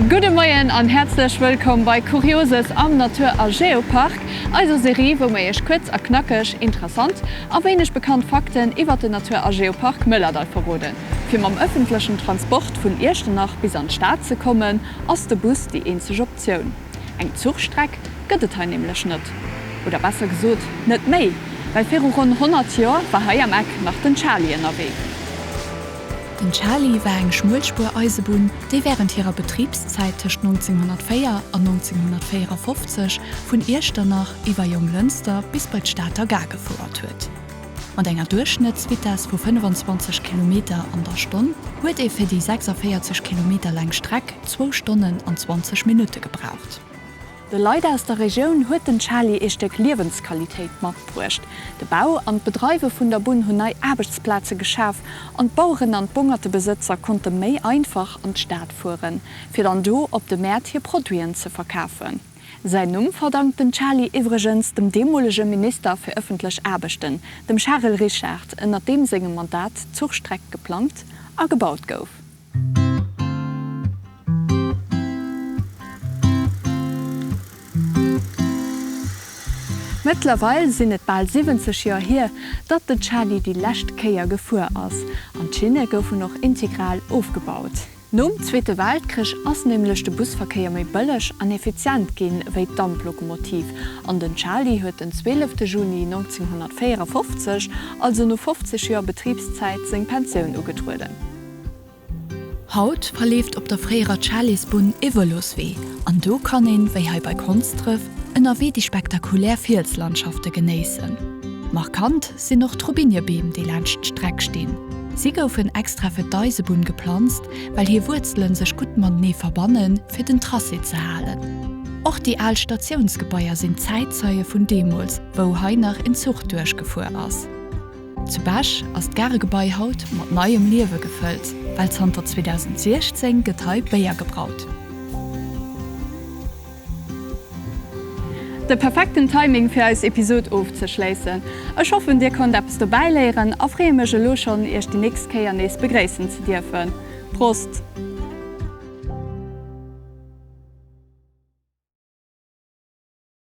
Gudde Moien an häerzlech wëllkomm bei Kurioses am Natur a Geopark, eiser Serie, wou mer iech kuerz a knackeg interessant a wéineg bekannt Fakten iwwert den Natur a Geopark Mëllerdall verroden. Fir mam ëffentlechen Transport vun Iechternach bis an d'Stad ze kommen, ass de Bus déi eenzeg Optioun. Eng Zuchstreck gëtt et hei nämlech net. Oder besser gesot, net méi, well viru ronn 100 Joer war hei am Eck nach den Charly ënnerwee. Den Charly war eng Schmuelspuereisebunn, déi wärend hirer Betribszäit tëscht 1904 an 1954 vun Iechternach iwwer Jonglënster bis bei d'Stater Gare gefouert huet. Mat enger Duerchschnëttsvitess vu 25 Kilometer an der Stonn huet ee fir déi 46 Kilometer laang Streck zwou Stonnen an 20 Minutte gebraucht. De Leit aus der Regioun huet den Charly ee Stéck Liewensqualitéit matbruecht. De Bau an d'Bedreiwe vun der Bunn hunn nei Aarbechtsplaze geschaf an d'Baueren an d'Bongertebesëtzer konnte méi einfach an d'Stad fueren, fir dann do op de Mäert hir Produiten ze verkafen. Säin Numm verdankt den Charly iwwregens dem deemolege Minister fir ëffentlech Aarbechten, dem Charel Richard, ënner deem sengem Mandat d'Zuchstreck geplangt a gebaut gouf. Mëttlerweil sinn et bal 70 Joer hier, datt den Charly déi lescht Kéier gefuer ass, an d'Schinne goufen och integral ofgebaut. Nom Zweete Weltkrich ass nämlech de Busverkéier méi bëlleg an effizient ginn wéi d'Damplokomotiv, an den Charly huet den 12 Juni 1954, also no 50 Joer Betribszäit, seng Pensioun ugetrueden. Haut verleeft op der fréierer Charlysbunn e Vëloswee an do kann een, wéi hei bei Konsdref, ënnerwee déi spektakulär Fielslandschafte genéissen. Markant sinn och d'Robinjebeem, déi laanscht d'Streck stinn. Si goufen extra fir d'Eisebunn geplanzt, well hir Wuerzelen sech gutt matenee verbannen, fir den Tracé ze halen. Och déi al Statiounsgebaier sinn Zäitzeie vun deemools, wou hei nach en Zuch duerchgefuer ass. Zu Bech ass d'Garegebai haut mat neiem Liewe gefëllt, well zanter 2016 gëtt hei Béier gebraut. De perfekten Timing fir eis Episod ofzeschléissen. Ech hoffen dir konnt eppes dobäi léieren a freeë mech elo schonn iech déi nächst Kéier nees begréissen ze dierfen. Prost!